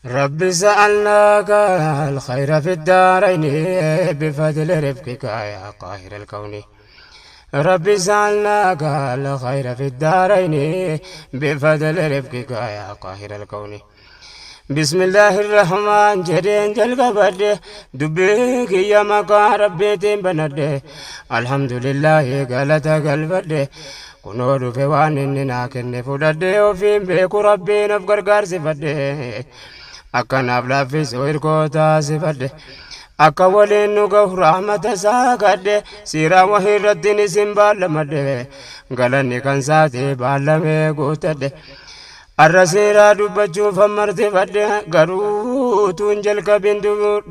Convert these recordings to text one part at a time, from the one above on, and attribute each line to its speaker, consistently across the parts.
Speaker 1: رب سألناك الخير في الدارين بفضل رفقك يا قاهر الكون. رب سألناك الخير في الدارين بفضل رفقك يا قاهر الكون. بسم الله الرحمن جرين جلقبده دبيك يا مقا ربيتين بنده الحمد لله قالت قلبده kunoo dhufe waan inni naa kenne fudhadhe ofiin beeku rabbiin of gargaarsifadhe akkanaaf laaffisu hirkoo taasifadhe akka waliin nu gahu rahmata isaa kadhe siiraa wahii irratti isin baallamadhe galanni kan saatee baallamee guuttadhe. Arra seeraa dubbachuuf ammartifadhe garuu tuun jalqabin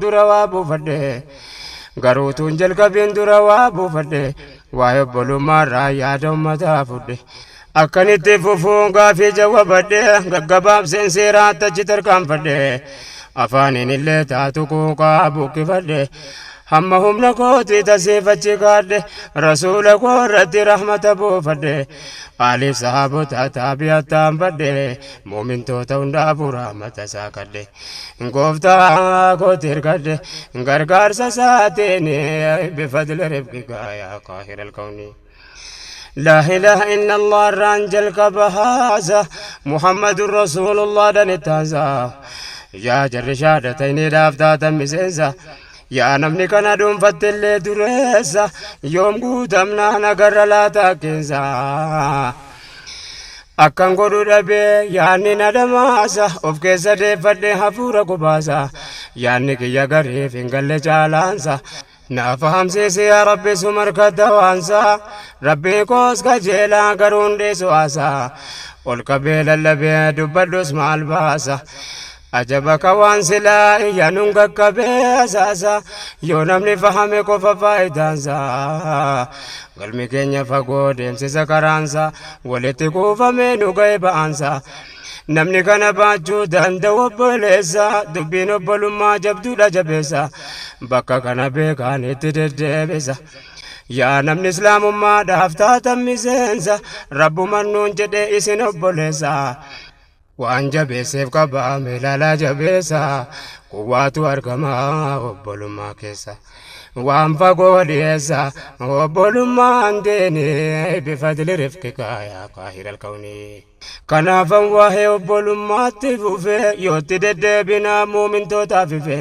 Speaker 1: dura waa buufadhe garuu tuun jalqabin dura waa buufadhe waa'ee obbolummaarraa yaada ummataa fudhe. Akkanitti fufuun gaafii jawwabadhe gaggabaabseen seeraatti achi tarkaanfadhe afaaniin illee taatu quuqaa buqqifadhe hamma humna kootii tasiifachi kaadhe rasuula koo irratti rahmata buufadhe aaliif sahaabota taabi'attaan badhe muumintoota hundaafuu rahmata isaa kadhe gooftaa kooti hirkadhe gargaarsa isaatiin bifadli rifqika yaa qaahira alkawnii. لا إله إلا الله رانجل كبهازا محمد رسول الله دنتازا يا جر شهادتين دافتاتا مسنسا yaa namni kana dhuunfattillee dureessa yoom guutamnaan agarra laata keessa akkan godhu dhabee yaanni na dhamaasa of keessa deeffadhe hafuura gubaasa yaanni kiyya gariif hin galle caalaansa na fahamsiisi yaa rabbi sumarka dawaansa rabbii koos kajeelaa garuun dhiisu haasa ol qabee lallabee dubbadhus maal baasa ajaba ka waan silaa iyyanuun qaqqabee asaasa yoo namni fahame qofa faayidaansa galmi keenya fagoo deemsisa karaansa walitti kuufamee nu ga'e ba'aansa namni kana baachuu danda'u obboleessa dubbiin obbolummaa jabduudha jabeessa bakka kana beekaan itti deddeebisa. Yaa namni islaamummaadhaaf taatan miseensa rabbuman nuun jedhe isin obboleessa. Waan jabeesseef qabaa meelaalaa jabeessa kuwaatu argama obbolummaa keessa. Waan fagoo dhiyeessa obbolummaan deeni bifadli rifqika yaa qaahira alkawnii. Kanaafan waa'ee obbolummaatti fufee yootti deddeebinaa muumintootaaf ife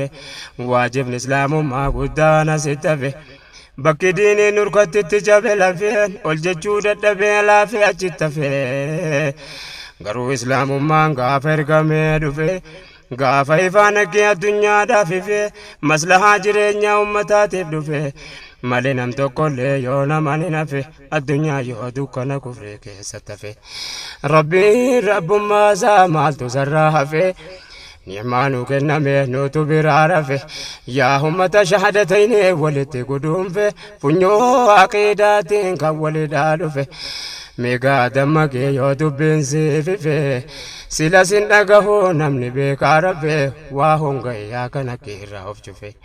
Speaker 1: waajibni islaamummaa guddaan asitti hafe. Bakki diiniin nurkatti itti cabe lafee ol jechuu dadhabee laafee achitti hafe. Garuu islaamummaan gaafa ergamee dhufe gaafa ifaan akkee addunyaadhaaf ife maslahaa jireenyaa ummataatiif dhufe malee nam tokkollee yoo naman hin hafe addunyaa yoo dukkana kufree keessatti hafe. Rabbiin rabbummaa isaa maaltu sarraa hafe ni'maa nu kenname nutu biraa rafe yaa ummata shahadatayni walitti guduunfe funyoo aqiidaatiin kan walidhaa dhufe meegaa dammaqee yoo dubbiin siifife sila sin dhagahu namni beekaa rafe waa hongayyaa kana keerraa of cufe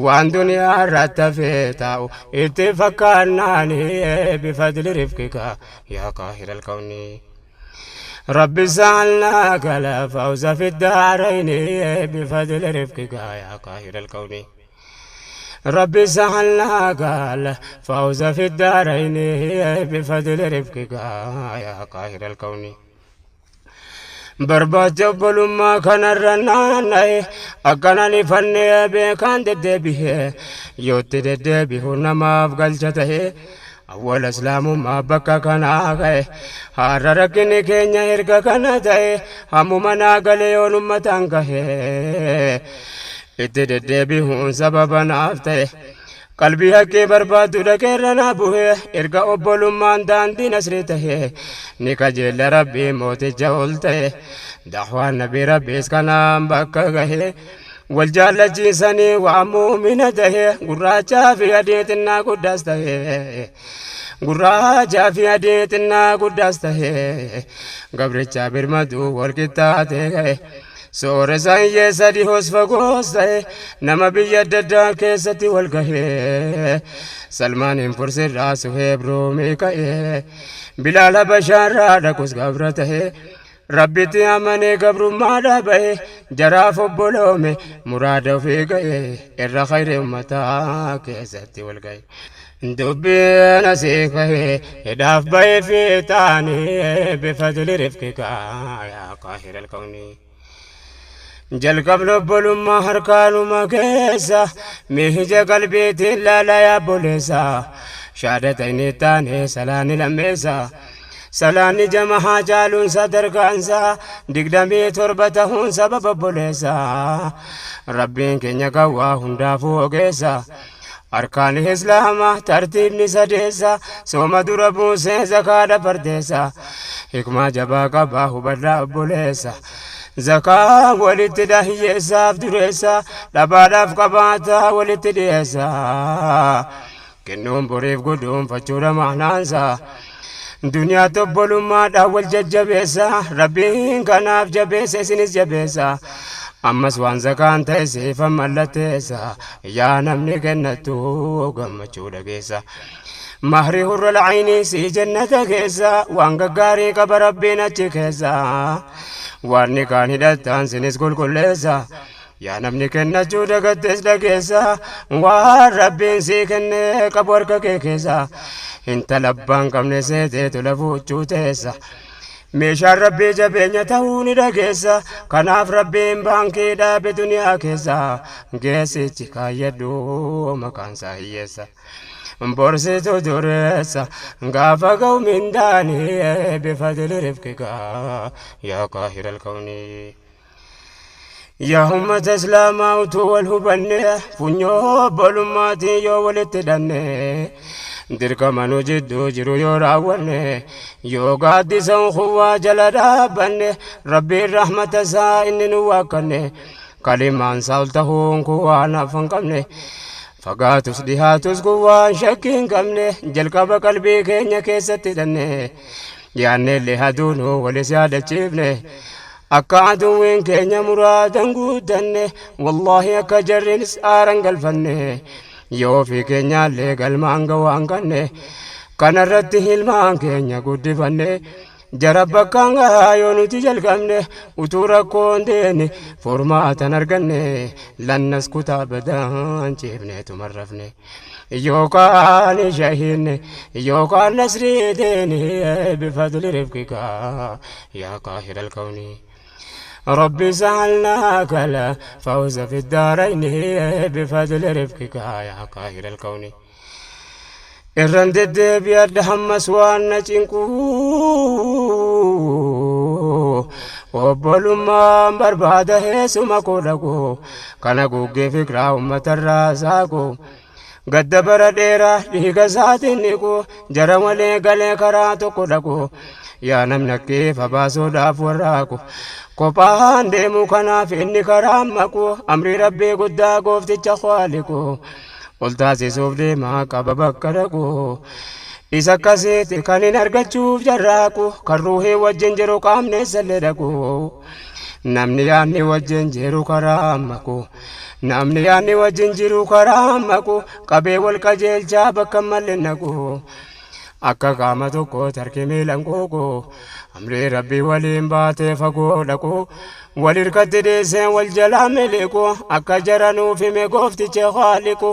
Speaker 1: waan duniyaa irratti hafe taa'u itti fakkaannaani bifadli rifqika yaa qaahira alkawnii. رب سألناك الفوز في الدارين بفضل رفقك يا قاهر الكون. رب سألناك الفوز في الدارين بفضل رفقك يا قاهر الكون. Barbaacha obbolummaa kanarra naanna'e akkanaan ifannee beekaan deddeebi'e yootti deddeebi'u namaaf galcha ta'e awwala islaamummaa bakka kanaa ka'e har'a rakkinni keenya erga kana ta'e hammuma naa galee yoon ummataan gahe itti deddeebi'uun sababa naaf ta'e. Qalbii haqqee barbaaddu dhaqeerra naa bu'e erga obbolummaan daandii nasrii ta'e ni kajeella rabbii mooticha ol ta'e dahwaan nabii rabbiis kanaan bakka gahe wal jaallachiisanii waa muumina ta'e gurraachaa fi adii xinnaa guddaas ta'e gurraachaa fi adii xinnaa guddaas ta'e gabrichaa birmaduu wal qixxaatee ga'e. Sooressa hiyyeessa dhihoos fagoos ta'e nama biyya adda addaa keessatti wal gahee Salmaaniin Fursirraa Suheeb Ruumii ka'ee Bilaal Habashaarraa dhaqus gabra ta'e Rabbitti amanee gabrummaadhaa ba'e, jaraaf obboloome, muraada ofii ga'e, irra khayri ummataa keessatti wal ga'e. Dubbiin asii ka'e hidhaaf ba'e fiixaanii bifadli rifqika yaa qaahira alkawnii. Jalqabni obbolummaa harkaanuma keessa, miija qalbiitiin laalaa yaa obboleessa. Shaadata inni taane salaanni lammeessa. Salaanni jamahaa caaluun sadarkaansa 27 tahuun sababa obboleessa. Rabbiin keenya kan waa hundaafuu ogeessa. Arkaan Islaamaa tartiibni sadeessa, sooma dura buusee zakaadha fardeessa. Hikmaa jabaa qabaa hubadhaa obboleessa. Zakaa walitti dha hiyyeessaaf dureessa, dhabaadhaaf qabaataa walitti dhiyeessa. Kennuun boriif guduunfachuudha maanaansa. Duniyaatti obbolummaadhaan wal jajjabeessa. Rabbiin kanaaf jabeessa isinis jabeessa. Ammas waan zakaan ta'e siifan mallatteessa. Yaa namni kennattu gammachuu dhageessa. Mahri hurra la'ayni si jannata keessa, waan gaggaarii qaba Rabbiin achi keessa. Waan nikaan hidhattaan sinis qulqulleessa. Yaa namni kennachuu dagattes dhageessa, waan Rabbiin sii kenne qabu harka kee keessa. Intala abbaan qabne seeteetu lafuuchuu teessa. Meeshaan Rabbii jabeenya ta'uu ni dhageessa. Kanaaf Rabbiin baankii dhaabe duniyaa keessa. Geessichi kaayyadhu maqaan isaa hiyyeessa. Borsitu dureessa gaafa ga'u mindaanii bifadli rifqika yaa qaahira alkawnii. Yaa ummata Islaamaa, utuu wal hubanne, funyoo obbolummaatiin yoo walitti hidhanne, dirqama nu jidduu jiru yoo raawwanne, yoo gaaddisa ukhuwwaa jala dhaabbanne, Rabbiin rahmata isaa inni nu waakkanne, kalimaan isaa ol tahuun kun waan hafa hin qabne, fagaatus dhihaatus kun waan shakkii hin qabne, jalqaba qalbii keenya keessatti hidhanne, yaannellee haduunuu walis yaadachiifne, akka aduwwiin keenya muraadan guuttanne, wallaahi akka jarrinis aaran galfanne, yoo ofii keenyaallee galmaan ga'u hanqanne, kanarratti ilmaan keenya guddifanne, jara bakkaan gahaa yoo nuti jalqabne, utuu rakkoon deene furmaatan arganne, lannas kutaa badaan ciifneetu marrafne, yookaan shahiinne yookaan nasrii deene bifadli rifqika yaa qaahira alkawnii. ربي سألناك الفوز في الدارين بفضل رفقك يا قاهر الكون. Irran deddeebi'adha hammas waan na cinqu, obbolummaan barbaada heessuma koo dhaqu, kana guuggee fikiraa uummatarraa saaqu, gadda bara dheeraa dhiiga isaatiin dhiqu, jara malee galee karaa tokko dhaqu. Yaa namni akkeefa baasuudhaaf warraaqu, kophaan deemu kanaaf inni karaa maqu, amrii Rabbii guddaa goofticha Khaaliqu ol taasisuuf deemaa qaba bakka dhaqu. Isa akkasiiti kan hin argachuuf jarraaqu, kan ruuhii wajjin jiru qaamni eessallee dhaqu. Namni yaadni wajjin jiru karaa maqu, namni yaadni wajjin jiru karaa maqu, qabee wal qajeelchaa bakka malle naqu, akka qaama tokko tarki miilan quuqu, amrii Rabbii waliin baatee fagoo dhaqu, wal hirkatti dhiisee wal jalaa miliqu, akka jara nuuf hime goofticha Khaaliqu,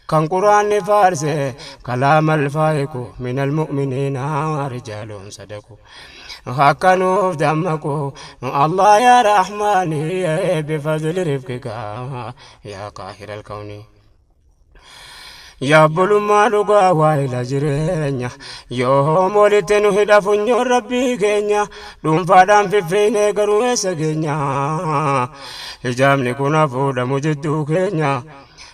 Speaker 1: kan Quraanni faarse kalaama alfaayiqu, min almu'miniina rijaaluun sadaqu, akka nuuf dammaqu. Allah yaa Rahmaani bifadli rifqika yaa qaahira alkawnii. Yaa obbolummaa dhugaa waa'ila jireenya, yoom walitti nu hidha funyoon Rabbii keenya? Dhuunfaadhaan fiffiinee garuu eessa keenya? Hijaabni kun hafuudhamu jidduu keenya.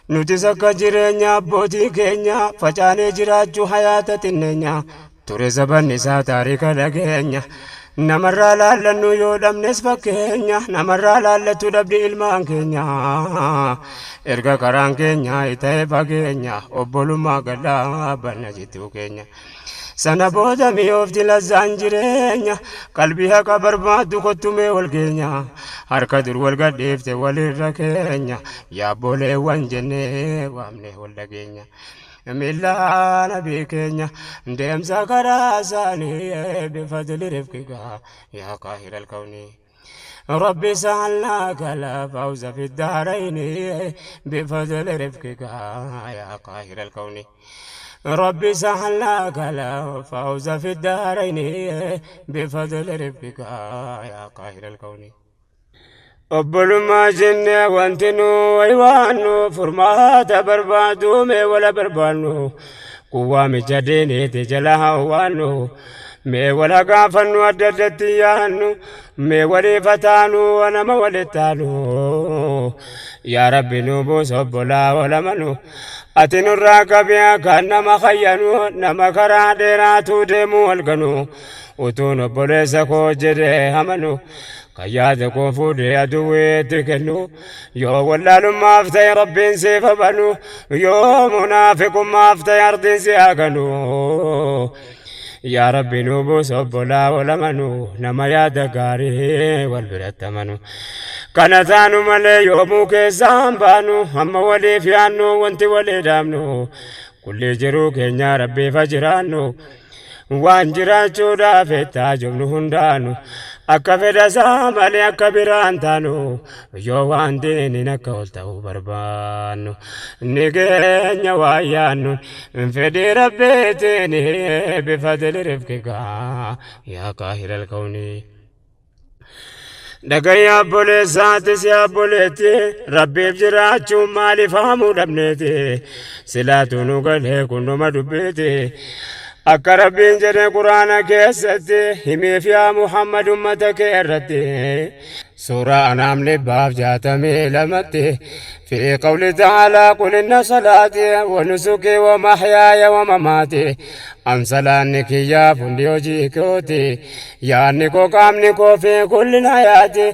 Speaker 1: Nutis akka jireenya abbootii keenya facaanee jiraachuu hayaata xinneenya ture, sabanni isaa taarika dhageenya. Namarraa laallannu yoo dhabnes fakkeenya, namarraa laallatu dhabdi ilmaan keenya. Erga karaan keenya ta'e fageenya, obbolummaa gadhaabanna jidduu keenya. Sana booda mi'oofti lazzaan jireenya. Qalbii haqa barbaaddu kottumee wal keenya, harka dur wal gadhiifte walirra keenya, yaabboleewwan jennee waamne wal dhageenya. Miilla nabii keenya deemsa karaa isaanii bifadli rifqika yaa qaahira alkawnii. ربي سألناك لا فوز في الدارين بفضل رفقك يا قاهر الكون. ربي سألناك لا فوز في الدارين بفضل رفقك يا قاهر الكون. Obbolummaa jennee wanti nu waywaannu furmaata barbaadu mee wala barbaannu kun waamicha diiniiti jala hawwaannu mee wala gaafannu adda addatti yaannu mee waliif taanu nama walittaanu yaa rabbi nu buusa obbolaa walamanu ati nurraa qabiyaa kan nama hayyanu nama karaa dheeraatu deemu walganu utuun obboleessa koo jedhee amanu kan yaada koo fuudhee aduwweetti kennu yoo wallaalummaaf ta'e rabbiin siif banu yoo munaafiqummaaf ta'e ardiin si haganu yaa rabbi nu buusa obbolaa walamanu nama yaada gaarii wal biratti amanu kana taanu malee yoomuu keessaan baanu amma waliif yaannu wanti walii dhaabnu kulli jiruu keenya rabbiif jiraannu waan jiraachuudhaaf itti hundaanu akka fedha isaa malee akka biraan taanu yoo waan diiniin akka ol ta'uu barbaannu ni keenya waa yaannu fedhii rabbiitiin bifadli rifqika yaa qaahira alkawnii. Dhagayya obboleessaatis yaa obboleetti rabbiif jiraachuun maaliif haamuu dhabneeti silaatu nu galee kunnuma dubbiiti. Akka rabbiin jedhe quraana keessatti himiif yaa Muhammad ummata kee irratti suuraa anaam 162tti في قول تعالى قل إن صلاتي ونسكي ومحياي ومماتي أن صلاني كيا فندي hojii kooti yaadni koo qaamni koo fi kulli hayaati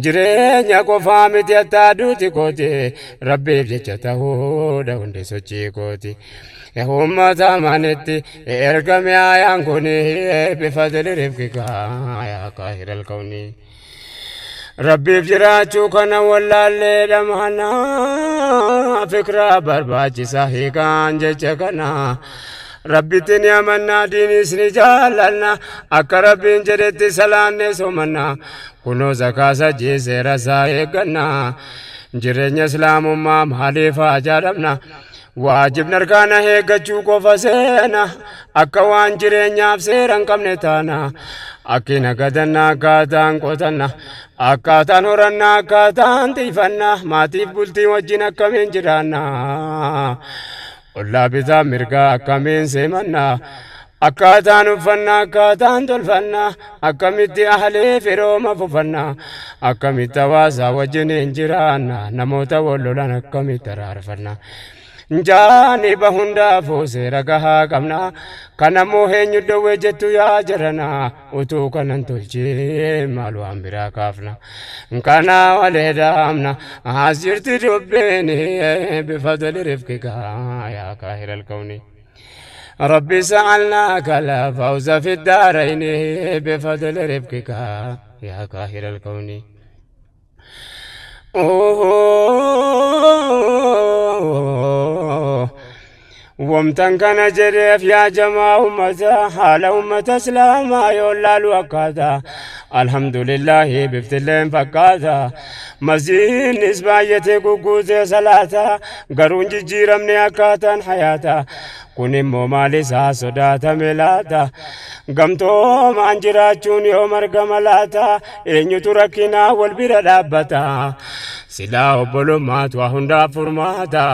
Speaker 1: jireenya qofaa miti attaaduuti kooti rabbiif jecha ta'uudha hundi sochii kooti. Ummata amanetti ergame ayaan kun bifadli rifqika yaa qaahira alkawnii. Rabbiif jiraachuu kana wallaallee dhamana fikraa barbaachisa hiikaan jecha kana. Rabbitti ni amannaa diinis ni jaallanna akka rabbiin jedhetti salaanne soomanna kunoo zakaa sajjii seera isaa eegganna jireenya islaamummaa maaliif haa jaalamna waajibni arkaana eeggachuu qofa seena akka waan jireenyaaf seera hin qabne taana akki nagadanna akkaataan qotanna akkaataan horanna akkaataan tiifanna maatiif bultii wajjin akkamiin jiraanna ollaa bitaa mirgaa akkamiin seemanna akkaataan uffannaa akkaataan tolfanna akkamitti ahlee firooma fufanna akkamitti hawaasaa wajjin hin jiraanna namoota wal lolan akkamitti araarfanna. Jaaniba hundaafuu seera gahaa qabna kanammoo eenyu dhowwee jettu yaa jarana utuu kanan tolchee maal waan biraa kaafna kana walee dhaamna as jirti dubbiin bifadli rifqika yaa kaahira alkawni. ربي سألناك لا فوز في الدارين بفضل رفقك يا قاهر الكون. Wamtan kana jedheef yaa jamaa ummata haala ummata islaamaa yoo laalu akkaata alhamdulillahi biftilleen fakkaata masjiidnis baay'atee gugguutee salaata garuu hin jijjiiramne akkaataan hayaata kun immoo maal isaa sodaatame laata gamtoomaan jiraachuun yoo margama laata eenyutu rakkinaa wal bira dhaabbata silaa obbolummaatu waa hundaaf furmaata.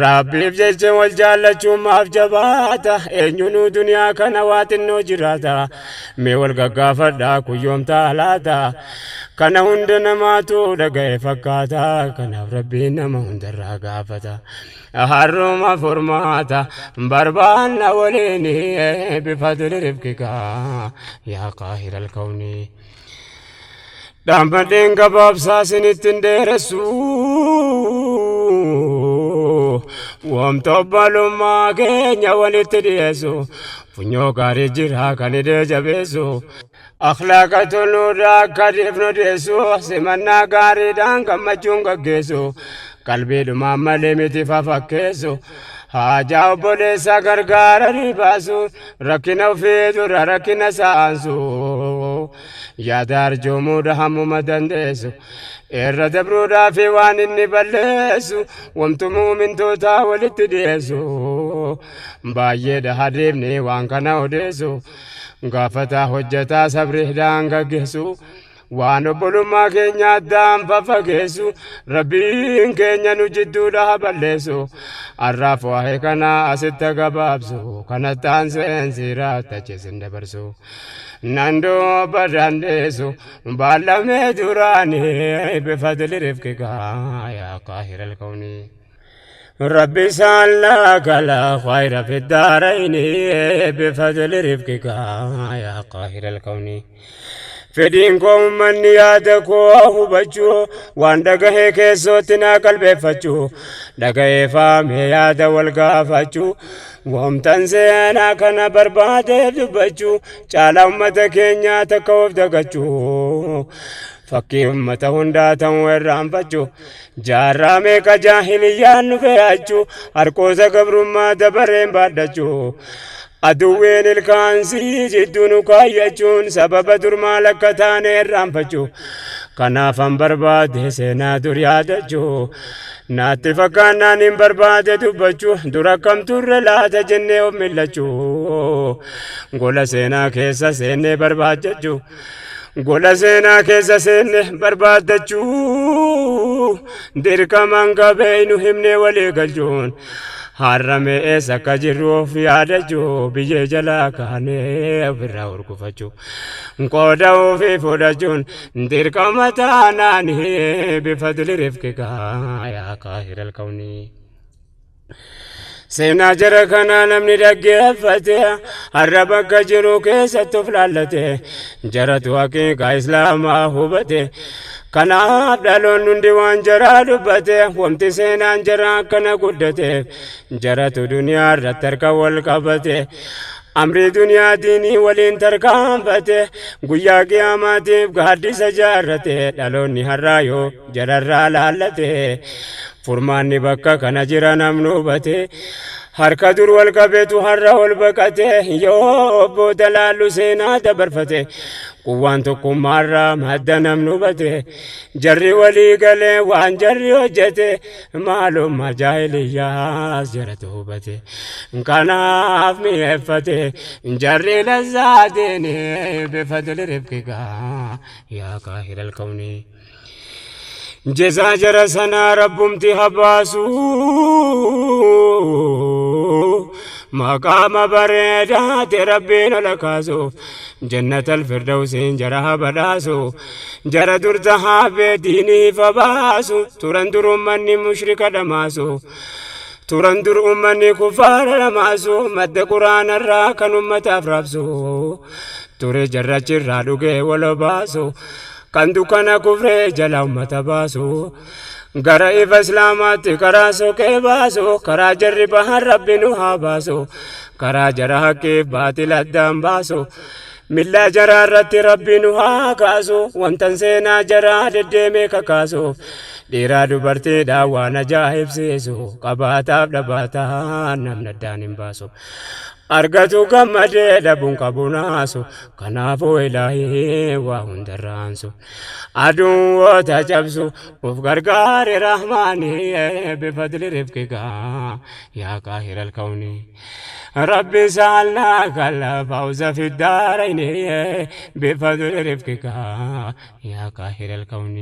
Speaker 1: Rabbiif jecha wal jaallachuun maaf jabaata eenyunuu duniyaa kana waa xinnoo jiraata mee wal gaggaafadhaa kuyyoomtaa laata kana hunda namaatu dhaga'e fakkaata kanaaf rabbiin nama hundarraa gaafata harruma furmaata barbaanna waliin bifadli rifqika yaa qaahira alkawnii. Dhaammadheen gabaabsaa isinitti hin dheeressu. Wamta obbolummaa keenya walitti dhiyeessu. Funyoo gaarii jira kan hidhee jabeessu. Akhlaaqa toluudhaa akka dhiifnu dhiyeessu. Simannaa gaariidhaan gammachuun gaggeessu. Qalbiidhumaan malee miti fafakkeessu. Haajaa obboleessaa gargaaranii baasu, rakkina ofii dura rakkina saansu. Yaada arjoomuudha hammuma dandeessu. Irra dabruudhaa fi waan inni balleessu, wamtu muumintootaa walitti dhiyeessu. Baay'eedha hadiifni waan kana odeessu. Gaafataa hojjetaa sabriidhaan gaggeessu. Waan obbolummaa keenya addaan faffageessu, Rabbiin keenya nu jidduudha haa balleessu. Arraaf waa'ee kana asitti gabaabsu, kanatti aanseen siiraatti achi sin dabarsu. Nan dubba dandeessu baallamee duraanii bifadli rifqikaa yaa qaahiral kawnii. ربي سألناك لا خير في الدارين بفضل رفقك يا قاهر الكون. Fedhiin koo uummanni yaada koo hubachuu, waan dhagahee keessootti naa qalbeeffachuu, dhagahee faamee yaada wal gaafachuu, wamtan seenaa kana barbaadeef dubbachuu caalaa uummata keenyaa takka of dagachuu, fakkii uummata hundaa ta'uu irraanfachuu, jaarraa meeqa jaahiliyyaan nu fe'achuu, harkoota gabrummaa dabareen baadhachuu, aduwween ilkaansii jidduu nu kaayyachuun sababa dur maal akka taane irraanfachuu. Kanaafan barbaade seenaa dur yaadachuu, naatti fakkaannaan hin barbaade dubbachuu, dura akkam turre laata jennee of millachuu, gola seenaa keessa seennee barbaachachuu, gola seenaa keessa seenne barbaaddachuu, dirqamaan qabeeynu himnee walii galchuun, har'a me'ees akka jirru of yaadachuu, biyyee jalaa kaanee ofirraa hurgufachuu, qooda ofii fudhachuun dirqama taanaanii bifadli rifqikaa yaa qaahiral kawnii. Seenaa jara kanaa namni dhaggeeffate har'a bakka jiru keessatti of laallate, jaratu haqiiqaa islaamaa hubate. Kanaaf dhaloonni hundi waan jaraa dubbate, wamti seenaan jaraa akkana guddate, jaratu duniyaa irratti harka wal qabate. Amrii duniyaa diinii waliin tarkaanfate, guyyaa qiyaamaatiif gaaddisa jaarrate. Dhaloonni har'aa yoo jararraa laallate, furmaanni bakka kana jira namni hubate. Harka dur wal qabeetu har'a ol baqate, yoo booda laallu seenaa dabarfate. Quwwaan tokkummaarraa madda namni hubate, jarri walii galee waan jarri hojjete, maalummaa jaahiliyyaas jaratu hubate. Kanaaf mi'eeffate jarri lazzaatiin bifadli rifqikaa yaa qaahiral kawnii. Jezaa jara sanaa rabbumti habaasu, maqaama bareedaate rabbiin ola kaasuuf, jannatal firdawsiin jara habadhaasu. Jara dur tahaabee diiniif habaasu turan, dur ummanni mushrika dhamaasu turan, dur ummanni kufaara dhamaasu, madda quraanarraa kan ummataaf raabsu ture, jarrachirraa dhugee wal baasu, kan dukkana kufree jala ummata baasu, gara ifa islaamaatti karaa soqee baasu. Karaa jarri bahan rabbi nu haa baasu, karaa jara haqqiif baatil addaan baasu, millaa jaraa irratti rabbi nu haa kaasu. Wantan seenaa jaraa deddeemee kakaasu, dhiiraa dubartiidhaan waan ajaa'ibsiisu, qabaataaf dhabaataan namni addaan hin baasu, argatu gammadee dhabuun qabu naasu. Kanaafuu ilaahii waa hundarraansu, aduun cabsu uf gargaare rahmaanii bifadli rifqikaa yaa qaahiral kawnii. ربي سألناك الفوز في الدارين بفضل رفقك يا قاهر الكون.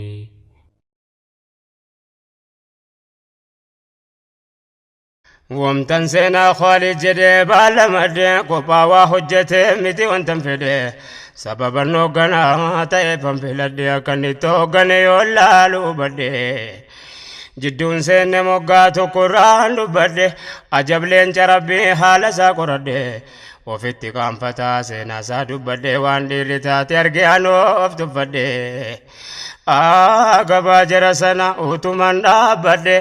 Speaker 1: Wamtan seenaa Khaalid jedhee baalamadde, kophaa waa hojjete miti wantan fedhe, sababa hoogganaa ta'eefan filadhe. Akka inni itti hooggane yoo laalu hubadhe, jidduun seenne moggaa tokkorraan dubbadhe. Ajab leenca rabbii haala isaa qoradhe, ofitti qaanfataa seenaa isaa dubbadhe, waan dhiirri taate arge anoof tuffadhe. Gabaa jara sana utuman dhaabbadhe,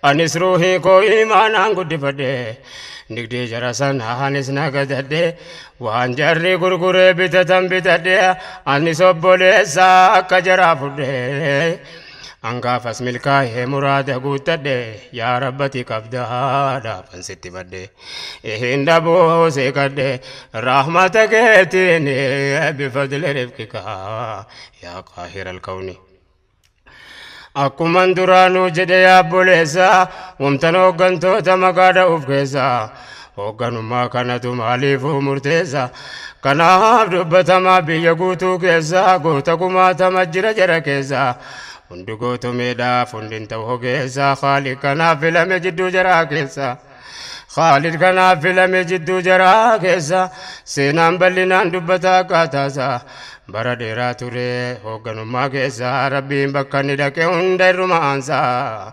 Speaker 1: anis ruuhii koo imaanaan guddifadhe. Nigdii jara sana anis nagadadhe, waan jarri gurguree bitatan bitadhe, anis obboleessa akka jaraa fudhe. Angaafas milkaa'ee muraada guuttadhe, yaa rabbati qabdaa dhaafan sitti badhe. Hin dhabuu seeqadhe rahmata keetiin bifadli rifqika yaa qaahira alkawni. Akkuman duraanuu jedhe yaa obboleessa, wamtan hooggantoota maqaa dha'uuf keessa. Hoogganummaa kanatu maaliifuu murteessa? Kanaaf dubbatamaa biyya guutuu keessa, goota kumaatama jira jara keessa. Hundi gootomeedhaaf hundi hin ta'u hogeessa, Khaalid kanaaf filame jidduu jaraa keessa. Khaalid kanaaf filame jidduu jaraa keessa, seenaan bal'inaan dubbata akkaataasaa. Bara dheeraa ture hoogganummaa keessa, Rabbiin bakka inni dhaqe hunda irruma aansaa.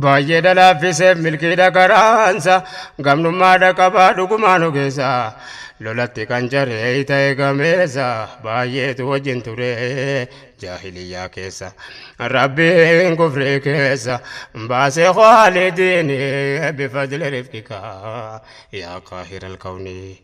Speaker 1: Baay'ee dalaaffiseef milkiidha karaansa, gamnummaadha qabaa dhugumaan ogeessa. Lolatti kan jaree ta'e gameessa, baay'eetu wajjin ture jaahiliyyaa keessa. Rabbiin kufrii keessa baasee Khaalidiin bifadli rifqika yaa qaahira alkawnii.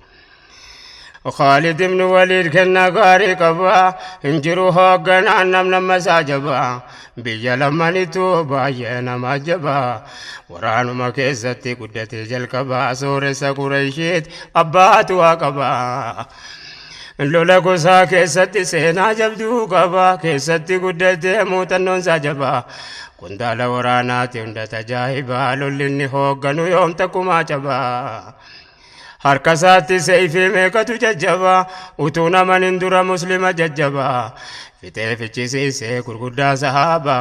Speaker 1: Khaalid ibn Waliid kennaa gaarii qaba, hin jiru hoogganaan nam nama isaa jaba, biyya lamanitu baay'ee nama jaba. Waraanuma keessatti guddatee jalqaba, sooressa Qureeshiit abbaatu waa qaba. Lola gosaa keessatti seenaa jabduu qaba, keessatti guddatee muuxannoon isaa jaba. Qondaala waraanaati hunda tajaa'iba, lolli inni hoogganu yoom takkumaa caba. Harka isaatti seeyfii meeqatu jajjaba, utuu namanin dura muslima jajjaba. Fixee fichisiisee gurguddaa sahaaba,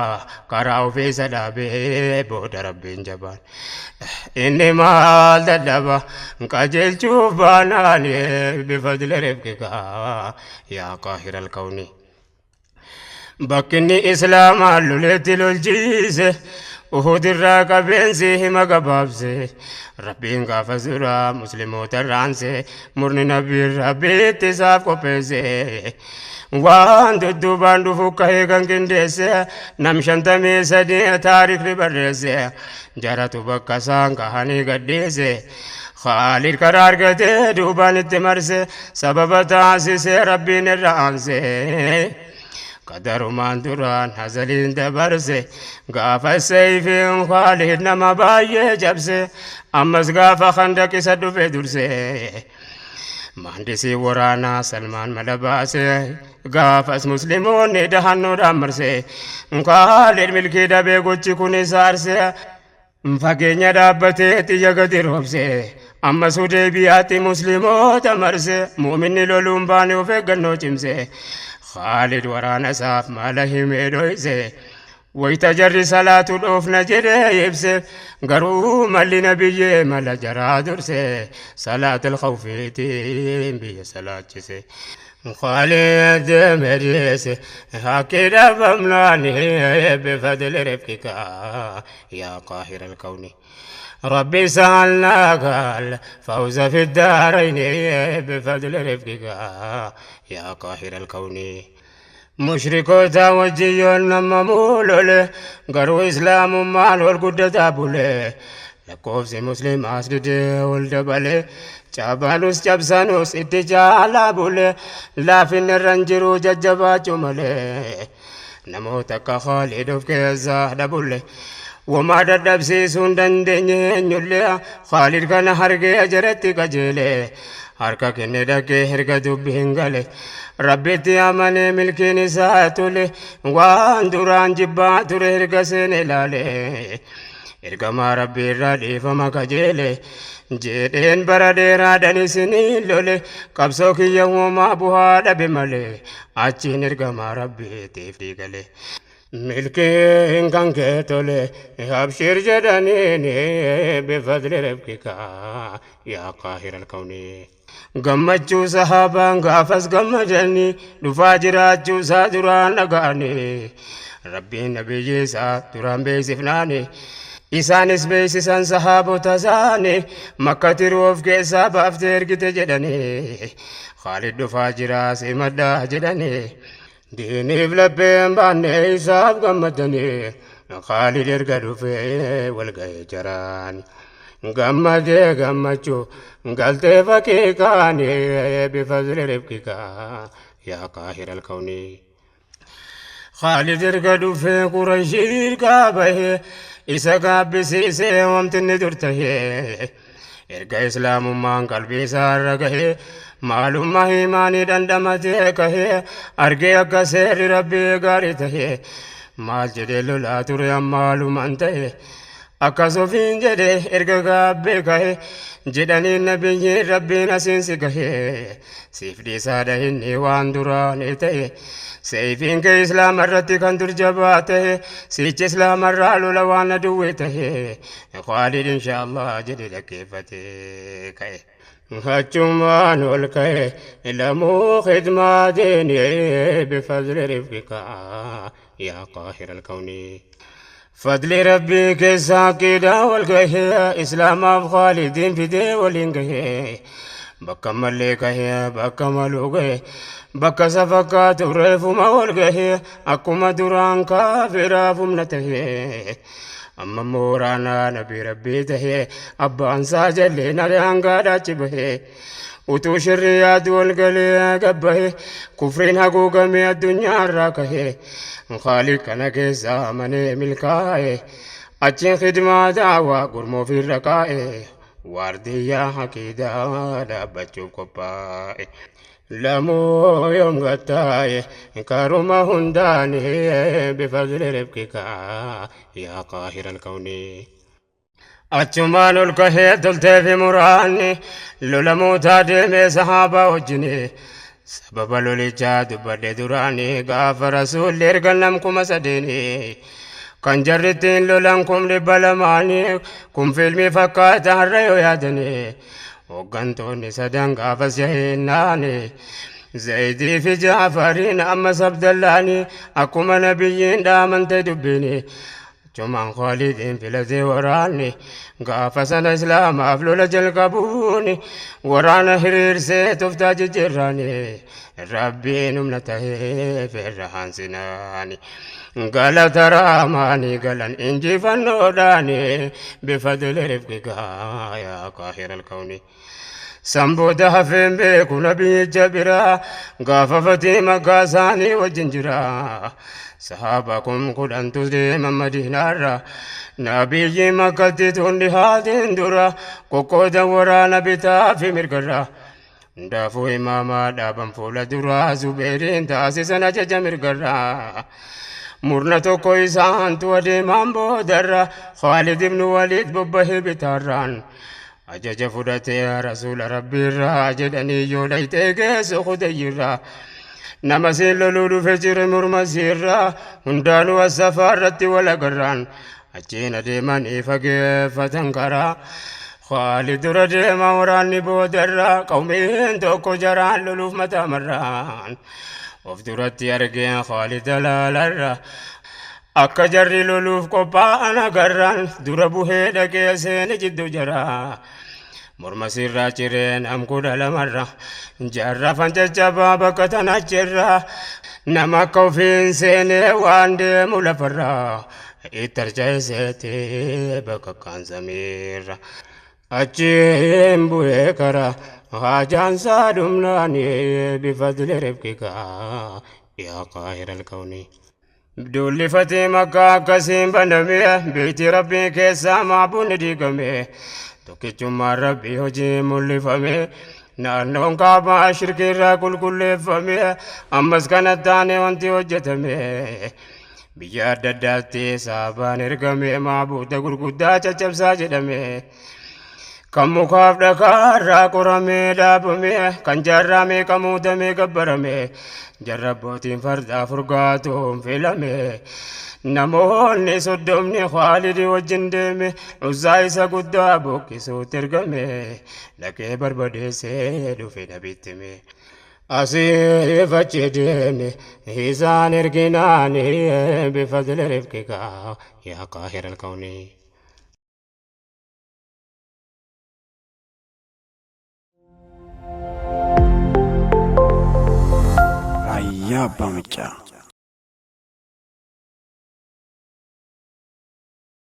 Speaker 1: karaa ofiisa dhaabee booda Rabbiin jabaan. Inni maal dadhaba qajeelchuuf baanaan bifadli rifqika yaa qaahira alkawni. Bakki inni Islaamaa loleetti lolchiise, Uhud irraa qabeensi hima gabaabse. Rabbiin gaafa duraa musliimoota irraanse, murni nabiin Rabbiitti isaaf qopheesse. Waan dudduubaan dhufu ka'ee kan qindeesse, nam 53 taarikni barreesse. Jaratu bakka isaan gahanii gadhiise. Khaalid karaa argatee duubaan itti marse, sababa taasisee Rabbiin irra aanse. Qadarumaan duraan hazaliin dabarse, gaafa seeyfiin Khaalid nama baay'ee cabse, ammas gaafa Khandaq isa dhufe durse. Mahandisii waraanaa Salmaan mala baase, gaafas musliimoonni dahannoodhaan marse. Khaalid milkii dhabee gochi kun isa arse. Fageenya dhaabbatee xiyya gadi roobse, ammas Hudeybiyaatti musliimoota marse. Muuminni loluun baane of eeggannoo cimse. Khaalid waraana isaaf mala himee dhoyse. Wayita jarri salaatu dhoofna jedhee ibse, garuu malli nabiyyee mala jaraa durse. Salaatul khawfiitiin biyya salaachise. Khaalid deemee haqqi dhabamnaan bifadli rifqika yaa qaahira alkawni. Rabbi سألناك الفوز في الدارين بفضل رفقك يا قاهر الكون. Mushrikoota wajjin yoon nama muulole, garuu islaamummaan ol guddataa bule. Lakkoofsi musliimaas didee ol dabale, cabanus cabsanus itti caalaa bule. Laafinni irra hin jiru jajjabaachuu malee, namoota akka Khaalid of keessaa dhabulle. Wamaa dadhabsiisuu hin dandeenye eenyullee, Khaalid kana hargee jaratti qajeele. Harka kenne dhaqee erga dubbiin gale, Rabbitti amanee milkiin isaa tole. Waan duraan jibbaa ture erga seene ilaale, ergamaa Rabbii irraa dhiifama kajeele. Jedheen bara dheeraadhaan isinii lole, qabsoo kiyya uumaa bu'aa dhabe malee. Achiin ergamaa Rabbiitiif dhiigale. Milkiin kan kee tole abshir jedhaniin bifadli rifqika yaa qaahira alkawni. Gammachuu sahaabaan gaafas gammadanii, dhufaa jiraachuu isaa duraan dhaga'anii. Rabbiin nabiyyi isaa duraan beeksifnaani, isaanis beeksisan sahaabota isaanii. Makka tiruu of keessaa baaftee ergite jedhanii, Khaalid dhufaa jiraa simadhaa jedhanii. Diiniif lapheen baanne isaaf gammadanii. Khaalid erga dhufee walga'ee jaraan gammadee, gammachuu galtee faqiiqaanii bifadli rifqikaa yaa qaahira alkawnii. Khaalid erga dhufee Qurayshii irkaa bahee isa gaabbisiisee wanti inni dur tahee erga islaamummaan qalbii isaa irra gahee maalummaa imaanii dhandhamatee kahee argee akka seerri rabbii gaarii tahee maal jedhee lolaa ture ammaalumaan ta'e akkas ofiin jedhe erga gaabbee kahe jedhanii nabiyyiin rabbiin asiin si gahe siif dhiisaadha inni waan duraanii ta'e seeyfiin kee islaama irratti kan dur jabaa ta'e siichi islaama irraa lola waan aduwwee ta'e Khaalid insha Allah jedhe dhaggeeffatee ka'e. Achumaan ol ka'e lamuu khidmaa diini bifadli rifqika yaa qaahira alkawnii. Fadli rabbii keessaa aqiidaa wal gahee islaamaaf Khaalidiin fidee waliin gahee bakka mallee kahee bakka maluu gahe bakka isa fakkaatu reefuma wal gahee akkuma duraan kaafiraaf humna tahee amma immoo waraanaa nabii rabbii tahee abbaan isaa jalleen hangaadhaa achi bahee utuu shirri yaadu wal galee gabbahe kufriin haguugamee addunyaa irraa kahee Khaaliq kana keessa amanee milkaa'e achiin khidmaa daawaa gurmoo ofirra kaa'e waardiyyaa haqiidaa dhaabbachuuf qophaa'e. Lamuu yoom gattaa'e karuma hundaani bifadli rifqika yaa qaahira alkawnii. Achumaan ol kahee toltee fi muraanni lola mootaa deemee sahaabaa wajjini. Sababa lolichaa dubbadhe duraanii gaafa rasuulli erga nam 3000 kan jarri ittiin lolan 200,000 kun fiilmii fakkaata har'a yoo yaadanii hooggantoonni sadan gaafas jaheennaani Zaydii fi Jaafariin ammas Abdallaani akkuma nabiyyiin dhaamante dubbiini Achumaan Khaalidiin filatee waraanni gaafa sana Islaamaaf lola jalqabuun waraana hiriirsee toftaa jijjiirraani Rabbiin humna ta'eef irra haansinaani galata raamaani galan injifannoodhaani bifadli rifqikaa yaa qaahiral kawni. San booda hafeen beeku nabiyyicha biraa gaafa fatii makkaa isaanii wajjin jira. Sahaaba 10,000tu deema Madiinaarra. Nabiyyi makkatti tun dhihaatiin dura qoqqooda waraana bitaa fi mirgarra. Hundaafuu imaamaa dhaaban fuula duraa Zubeeriin taasisan ajaja mirgarra. Murna tokko isaantu adeemaan boodarra Khaalid ibn Waliid bobbahee bitaarraan. Ajaja fudhatee rasuula rabbiirraa jedhanii yoo dhayxee geessu kudayyirraa. Nama siin loluu dhufe jire morma siirraa hundaanuu asafaa irratti wal agarraan achiin adeemanii fageeffatan karaa. Khaalid dura deema waraanni boodarraa qawmiin tokko jaraan loluuf mataa marraan. Of duratti argeen Khaalid alaalarra Akka jarri loluuf qophaa'an agarraan dura buhee dhaqee seene jidduu jaraa. Morma sirraa ciree nam 12rra jarra fan caccabaa bakka tana achirra nama akka ofiin seenee waan deemu lafarra itti harca'eseeti bakka kaan samiirra. Achiin bu'ee kara haajaan isaa dhumnaani bifadli rifqika yaa qaahiral kawnii. Duulli fatii makkaa akkasiin baname beeyti rabbii keessaa maabuun diigame tokkichummaan rabbii hojii mul'ifame naannoon kaabaa shirkii irraa qulqulleeffame ammas kana taane wanti hojjetame biyya adda addaatti saabaan ergame maabuuda gurguddaa caccabsaa jedhame kan mukaaf dhakaa irraa qoramee dhaabame kan jaarraa meeqa muudamee gabbarame jarra abbootiin fardaa furgaatuun filame namoonni 30 Khaalidi wajjin deeme Uzzaa isa guddaa buqqisuutti ergame dhaqee barbadeessee dhufe nabitti hime. Asiif achi deeme isaan erginaani bifadli rifqika yaa qaahira alkawnii.
Speaker 2: Raayyaa Abbaa Maccaa.